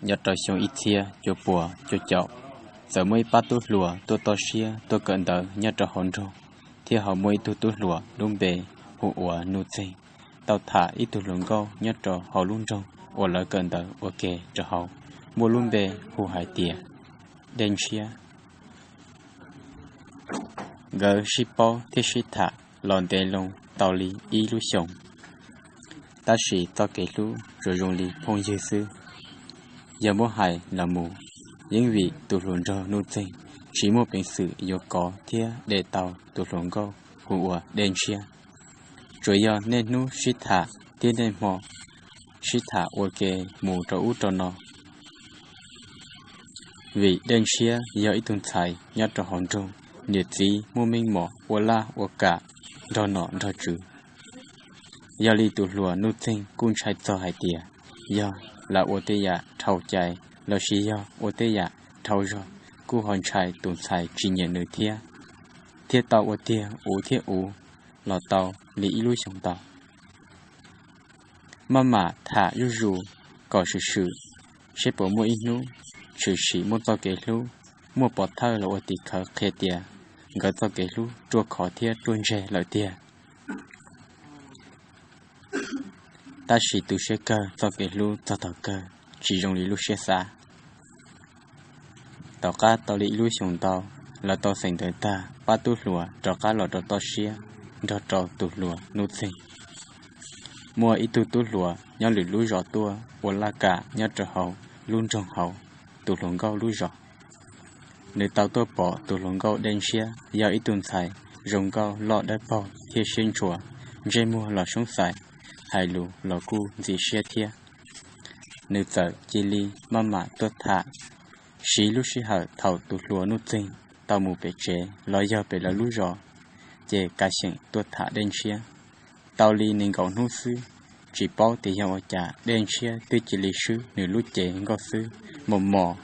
nyob rau xyoo ib txhiab cuaj puas cuaj caum, txawm muaj ib pab tub hluas tuaj toj siab tuaj kawm ntawv nyob rau hauv nroog, thiab ho muaj ib tug tub hluas lub npe hu ua Nuj Txeeg, tau tham ib tug hluas nkauj nyob rau hauv lub nroog uas lawv kawm ntawv ua ke rau hauv, muaj lub npe hu hais tias Dej Ntshiab. Nkawd sib paub thiab sib tham los ntev loo tau li ib lub xyoos, tab sis txoj kev hlub tsuas zoo li phooj ywg xwb. Yog muab hais los mus, yeej vim tus hluas nraug Nuj Txeeg tsis muaj peev xwm yuav kov thiab de tau tus hluas nkauj hu ua Dej Ntshiab. Tsuas yog niaj hnub sib tham thiab niaj hmo sib tham ua ke mus rau ub rau no. Vim Dej Ntshiab yog ib tug ntxhais nyob rau hauv nroog, niam txiv muaj meej mom ua laj ua kam nrog nom nrog tswv. Yog li tus hluas Nuj Txeeg kuj ntshai txog hais tias yog lam ua tej yam dhau cai lossis yog ua tej yam dhau zog, kuj ho ntshai tus ntxhais tsis nyiam nws thiab, thiab tau ua tiag uv thiab uv los tau li ib lub xyoos ntau. Maj mam tham zuj zus kom swm swm, seb puas muaj ib hnub tshwm sim muaj txoj kev hlub, muaj pov thawj los ua tim khawv qhia tias nkawd txoj kev hlub ruaj khov thiab ruaj ntseg lawm tiag. Tab sis tu siab kawg, txoj kev hlub txog thaum kawg tsis zoo li lub siab xav. Tom qab tau li ib lub xyoos ntau, lawv tau xeem ntawv tag, pab tub hluas rov qab los rau toj siab nrog rau tus hluas Nuj Txeeg. Muaj ib tug tub hluas nyob lwm lub zos tuaj ua laj kam nyob rau hauv lub nroog hauv tus hluas nkauj lub zos. Nws tau tuaj pom tus hluas nkauj Dej Ntshiab yog ib tug ntxhais zoo nkauj loj dawb paug thiab siab ntshua, ntsej muag los soob xais, hais lus los kuj ntxim siab thiab. Nws txawm cia li maj mam tuaj tham. Siv lub sij hawm thaum tus hluas Nuj Txeeg tau mus pem tsev los yog pem lawv lub zos, ces kav xyeem tuaj tham Dej Ntshiab. Tau li nees nkaum hnub xwb, tsis paub tias yog ua cas Dej Ntshiab twb cia li swb nws lub cev nkauj xwb mos mos,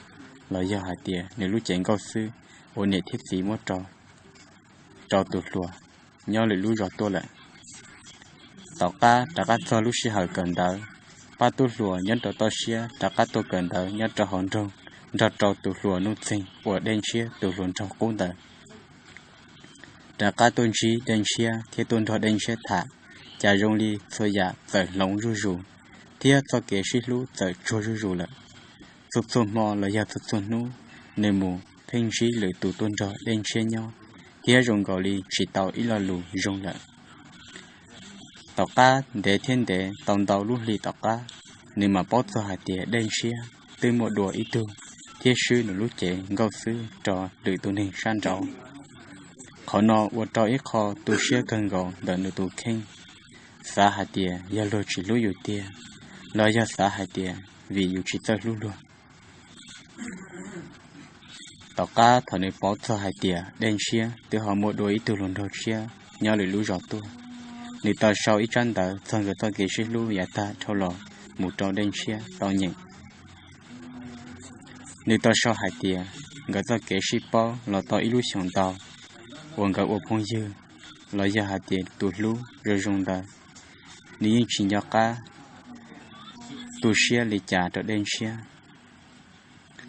los yog hais tias nws lub cev nkauj xwb uas niam thiab txiv muab rau tus hluas nyob lwm lub zos tuaj lawm. Tom qab rov qab txog lub sij hawm kawm ntawv, pab tub hluas nyob rau toj siab rov qab tuaj kawm ntawv nyob rau hauv nroog nrog rau tus hluas Nuj Txeeg uas Dej Ntshiab tus hluas nraug qub ntawd. Rov qab tuaj ntsib Dej Ntshiab thiab tuaj nrog Dej Ntshiab tham, cas zoo li txhua yam txawm hloov zuj zus, thiab txoj kev sib hlub txawm tsuag zuj zus lawm. Txhua txhua hmo los yog txhua txhua hnub, nws mus pheej ntsib lwm tus tuaj nrog Dej Ntshiab nyob, thiab zoo nkaus li tsis tau ib lo lus zoo lawm. Tom qab ntev thiab ntev tau ntau lub hlis tom qab, nws mam paub txog hais tias Dej Ntshiab twb muaj dua ib tug, thiab swb nws lub cev nkauj xwb rau lwm tus neeg sab nraud. Qhov no ua rau ib qho tu siab kawg nkaus ntawm nws tus kheej, xav hais tias yog luag tsis hlub yus tiag, los yog xav hais tias vim yus tsis txawj hlub luag. Tom qab thaum nws paub txog hais tias Dej Ntshiab twb ho muaj dua ib tug hluas nraug tshiab nyob lwm lub zos tuaj, nws tau sau ib tsab ntawv txog nkawd txoj kev sib hlub yav tag dhau los mus rau Dej Ntshiab tau nyeem. Nws tau sau hais tias nkawd txoj kev sib paub los tau ib lub xyoos ntau uas nkawd ua phooj ywg, los yog hais tias tus hlub zoo zoo ntawd, nws yeej tsis nco qab tu siab li cas rau Dej Ntshiab.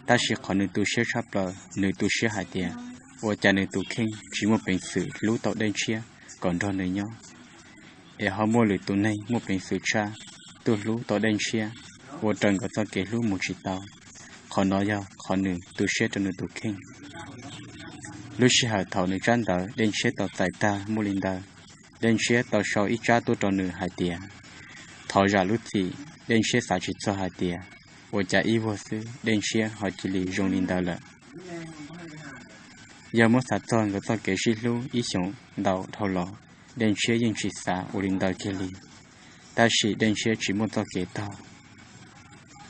Tab sis qhov nws tu siab tshaj plaws, nws tu siab hais tias ua cas nws tus kheej tsis muaj peev xwm hlub tau Dej Ntshiab kom nrog nws nyob, es ho muaj lwm tus neeg muaj peev xwm tshaj tuaj hlub tau Dej Ntshiab, ua rau nkawd txoj kev hlub mus tsis tau. Qhov no yog qhov nws tu siab rau nws tus kheej. Lub sij hawm thaum nws tsab ntawv Dej Ntshiab tau txais tag muaj li ntawd, Dej Ntshiab tau sau ib tsab tuaj rau nws hais tias, thov zam lub txim, Dej Ntshiab xav tsis txog hais tias ua cas ib vuag xwb Dej Ntshiab ho cia li zoo li ntawd lawm. Yog muab xav txog nkawd txoj kev sib hlub ib xyoos ntau dhau los, Dej Ntshiab yeej tsis xav ua li ntawd kiag li. Tab sis Dej Ntshiab tsis muaj txoj kev taug.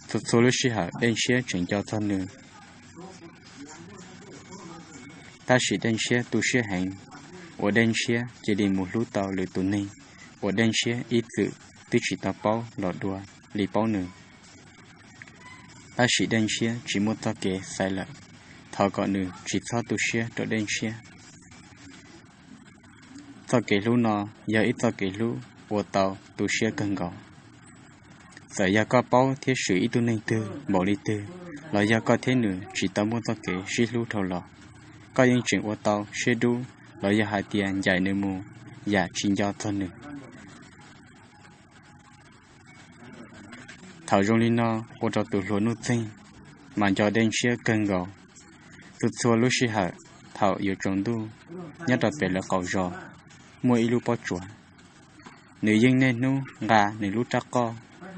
Txhua txhua lub sij hawm Dej Ntshiab tseem nco txog nws. Tab sis Dej Ntshiab tu siab heev, uas Dej Ntshiab cia li mus hlub tau lwm tus neeg, uas Dej Ntshiab ib txwm twb tsis tau paub los dua li paub nws. Tab sis Dej Ntshiab tsis muaj txoj kev xaiv lawm, thov kom nws tsis txhob tu siab rau Dej Ntshiab. Txoj kev hlub no yog ib txoj kev hlub ua tau tu siab kawg nkaus. Txawm yog koj paub thiab swm ib tug neeg twg npaum li twg, los yog koj thiab nws tsis tau muaj txoj kev sib hlub dhau los, koj yeej tseem ua tau siab dub los yog hais tias ncaim nws mus yam tsis nco txog nws. Thaum zoo li no ua rau tus hluas Nuj Txeeg mas nco dej ntshiab kawg nkaus. Txhua txhua lub sij hawm thaum yuav tsaus ntuj, nyob rau pem lawv qaum zos muaj ib lub pob tsuas, nws yeej niaj hnub nqa nws lub rab qoj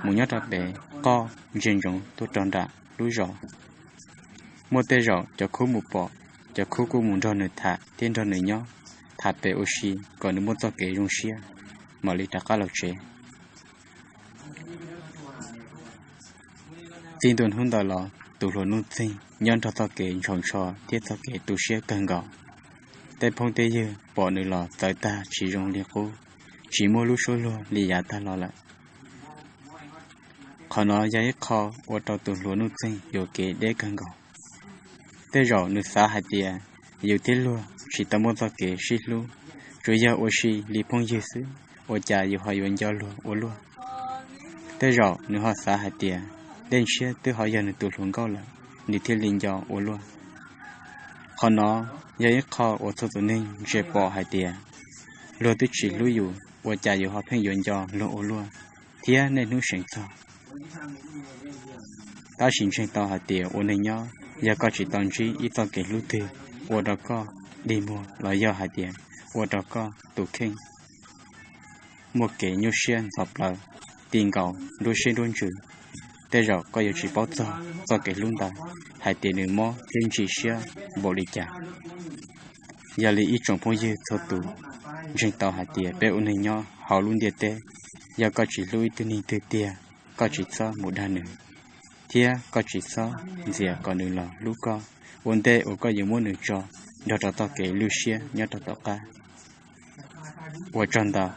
mus nyob rau pem qoj ntsia ntsoov tuaj rau nram lub zos. Muaj tej zaum cov khub mus pom, cov khub kuj mus nrog nws tham thiab nrog nws nyob, tham pem ua si kom nws muaj txoj kev zoo siab mam li rov qab los tsev. Txij ntua hnub ntawd los tus hluas Nuj Txeeg nyob nrog txoj kev ntshaus ntsho thiab txoj kev tu siab kawg nkaus. Tej phooj tej ywg pom nws los txawv tag tsis zoo li qub, tsis muaj lub suab luag li yav tag los lawm. Qhov no yog ib qho ua rau tus hluas Nuj Txeeg yuam kev deb kawg nkaus. Tej zaum nws xav hais tias yus thiab luag tsis tau muaj txoj kev sib hlub, tsuas yog ua si li phooj ywg xwb, ua cas yus ho yuav nco luag ua luaj. Tej zaum nws ho xav hais tias dej ntshiab twb ho yog nws tus hluas nkauj lawm, nws thiaj li nco ua luaj. Qhov no yog ib qho uas txhua tus neeg ntsia pom hais tias luag twb tsis hlub yus, ua cas yus ho pheej yuav nco luag ua luaj thiab niaj hnub seev txog. Tab sis ntseeg tau hais tias ua neeg nyob, yog koj tsis tau ntsib ib txoj kev hlub twg ua rau koj dig muag los yog hais tias ua rau koj tus kheej muaj kev nyuaj siab ntxhov plaws, ti nkaus nruab siab nruab ntsws, tej zaum koj yuav tsis paub txog txoj kev hlub ntawd hais tias nws mob thiab ntsim siab npaum li cas. Yog li ib tsoom phooj ywg txhua tus, ntseeg tau hais tias peb ua neeg nyob hauv lub ntiaj teb, yog koj tsis hlub ib tug neeg twg tiag, koj tsis txhob mus dag nws, thiab koj tsis txhob ntxias kom nws los hlub koj ua ntej uas koj yuav muab nws tso nrog rau txoj kev lwj siab nyob rau tom qab. Ua tsaug ntau.